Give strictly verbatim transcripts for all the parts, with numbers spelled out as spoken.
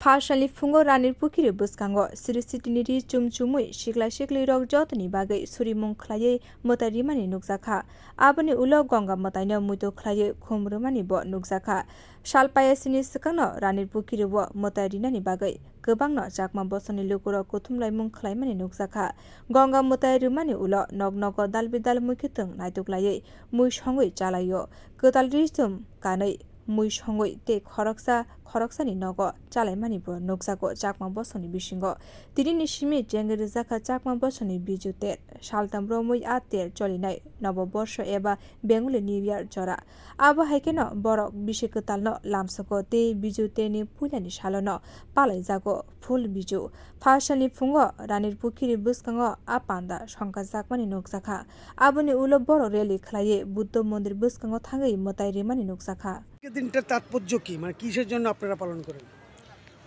Pha salni phungo Ranir Pukhiri bwskango sri sitini ri chum chumwi sikla siklirok jotoni bagwi surimung khlaiwi mwtai rimani nukjakha. Aboni ulo Ganga mwtaino muitu khlaiwi khum rwmani bo nukjakha. Sal payasini swkangno Ranir Pukhiri o mwtai rinani bagwi kwbangno Chakma bosongni lukurok kuthumlaimung khlaimani nukjakha. Ganga mwtai rwmani ulo nok nogo dal bidal muikhwtwng naituklaiwi mui songwi chalaio. Kwtal rijwm kanwi mui songwi tei khoroksa khoroksani nogo chalaimani bo nukjago Chakma bosongni bisingo. Tinini simi chengwi rwjakha Chakma bosongni Biju ter. Saltam romwi a ter cholinai Nobo Borsho eba Bengali New Year jora. Abo hai kheno borok bisi kwtalno lamsogo tei Biju terni puilani salono palaijago Phul Biju. Pha salni phungo Ranir Pukhiri bwskango a panda songkhajakmani nukjakha. Aboni ulo borok rally khlaiwi Buddho mondir bwskango thangwi mwtai rimani nukjakha. আজকের দিনটার তাৎপর্য কি? মানে, কিসের জন্য আপনারা পালন করেন?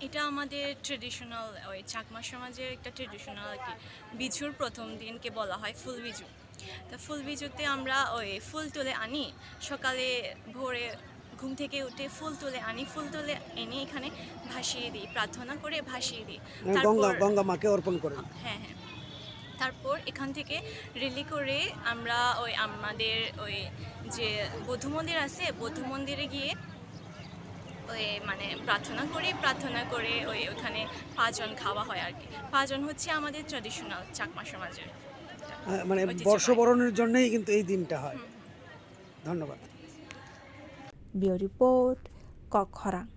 এটা আমাদের ট্রেডিশনাল, ওই চাকমা সমাজের একটা ট্রেডিশনাল আর কি। বিজুর প্রথম দিনকে বলা হয় ফুল বিজু। তো ফুল বিজুতে আমরা ওই ফুল তুলে আনি, সকালে ভোরে ঘুম থেকে উঠে ফুল তুলে আনি, ফুল তুলে এনে এখানে ভাসিয়ে দিই, প্রার্থনা করে ভাসিয়ে দিই। মানে গঙ্গা, তারপর গঙ্গা মাকে অর্পণ করেন। হ্যাঁ, হ্যাঁ। তারপর এখান থেকে র্যালি করে আমরা ওই আমাদের ওই যে বৌদ্ধ মন্দির আছে, বৌদ্ধ মন্দিরে গিয়ে ওই মানে প্রার্থনা করি, প্রার্থনা করে ওই ওখানে পাজন খাওয়া হয় আর কি। পাজন হচ্ছে আমাদের ট্র্যাডিশনাল চাকমা সমাজের। আহ, মানে ঐতিহ্যবাহী। বর্ষবরণের জন্যই কিন্তু এই দিনটা হয়। হুম। ধন্যবাদ। Bureau Report, Kokkhorang.